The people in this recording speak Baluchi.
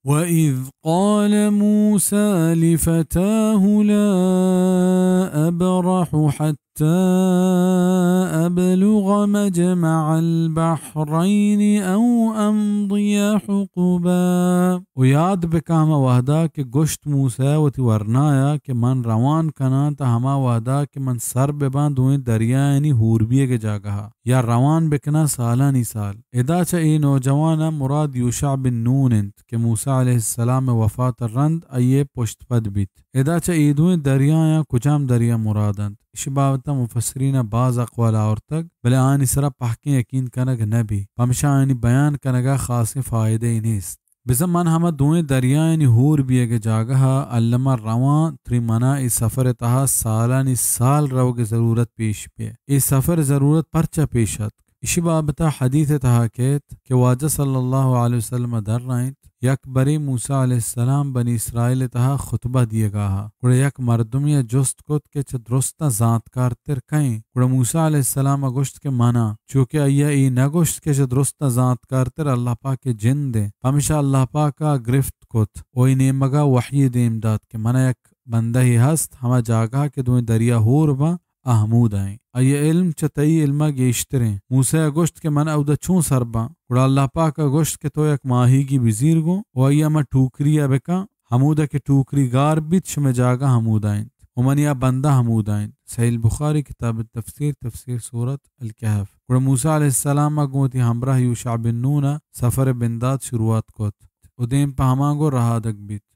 وَإِذْ قَالَ مُوسَى لِفَتَاهُ لَا أَبْرَحُ حَتَّى أَبْلُغَ مَجْمَعَ الْبَحْرَيْنِ أَوْ أَمْضِيَ حُقُبًا۔ و یاد بکن ہما وہدا کہ گوشت موسیٰ وتی ورنایا کہ من روان کناں تا ہما وہدا کہ من سر بباں دوئیں دریایانی ہور بیگ ءِ جاگہا، یا روان بکناں سالانی سال۔ ادا چہ اے نوجواناں مراد یوشع بن نون انت کہ موسیٰ علیہ السلام ءِ وفات ءَ رند آئی ءِ پشت پد بیت۔ ادا چہ اے دوئیں دریایاں کجام دریا مراد انت؟ اشی بابت ءَ مفسرین ءَ باز اقوال آورتگ، بلے آیانی سرا پہکیں یقین کنگ نہ بی، پمشا آیانی بیان کنگ ءَ خاصیں فائدہ ئے نیست۔ بزاں من ہما دوئیں دریایانی ہور بیگ ءِ جاگہ ءَ الما رواں، تری منا اے سفر ءِ تہا سالانی سال روگ ءِ ضرورت پیش بی۔ اے سفر ءِ ضرورت پرچا پیش اتک؟ اشی بابت ءَ حدیث ءِ تہا کیت کہ واجہ صلی اللہ علیہ وسلم ءَ درائینت، یک برے موسیٰ علیہ السلام بنی اسرائیل ءِ تہا خطبہ دیگا ات۔ گڑا یک مردمے ءَ جست کت کہ چہ درستاں زانتکارتر کئے انت؟ گڑا موسیٰ علیہ السلام ءَ گوشت کہ من آں، چوکہ آئی ءَ اے نہ گوشت کہ چہ درستاں زانتکارتر اللہ پاک ءِ جند انت۔ پمشا اللہ پاک ءَ گرفت کت و اے نیمگا وحی دیم دات کہ من ءَ یک بندہے ہست، ہما جاگہ کہ دوئیں دریا ہور باں، آ ہمودا ایں۔ آئی ءِ علم چہ تئی علم ءَ گیشتر ایں۔ موسیٰ ءَ گوشت کہ من اودا چون سر باں؟ گڑا اللہ پاک ءَ گوشت کہ تو یک ماہیگے بزیر گوں و آئی ءَ ہما ٹوکری ءَ بکن، ہمودا کہ ٹوکری گار بیت، شمئے جاگہ ہمودا انت و منی آ بندہ ہمودا انت۔ صحیح البخاری، کتاب التفسیر، تفسیر سورۃ الکہف۔ گڑا موسیٰ علیہ السلام ءَ گوں وتی ہمراہ یوشع بن نون ءَ سفر ءِ بندات شروعات کت و دیم پہ ہمانگو رہادگ بیت۔